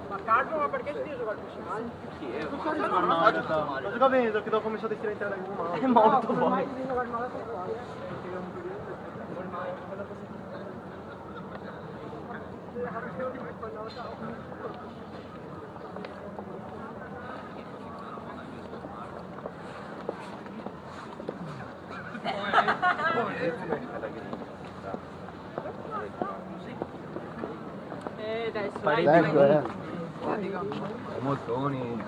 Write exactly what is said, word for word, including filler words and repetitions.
Ma calmo, ma perché si dice qualcosa male? Sì, eh, ma cosa fa male? Ma cosa vedo che dopo mi sono destinato a entrare in mano? È morto, no, poi. Ormai si dice qualcosa male. Eh, dai, su, dai. Ecco, eh. Moltoni.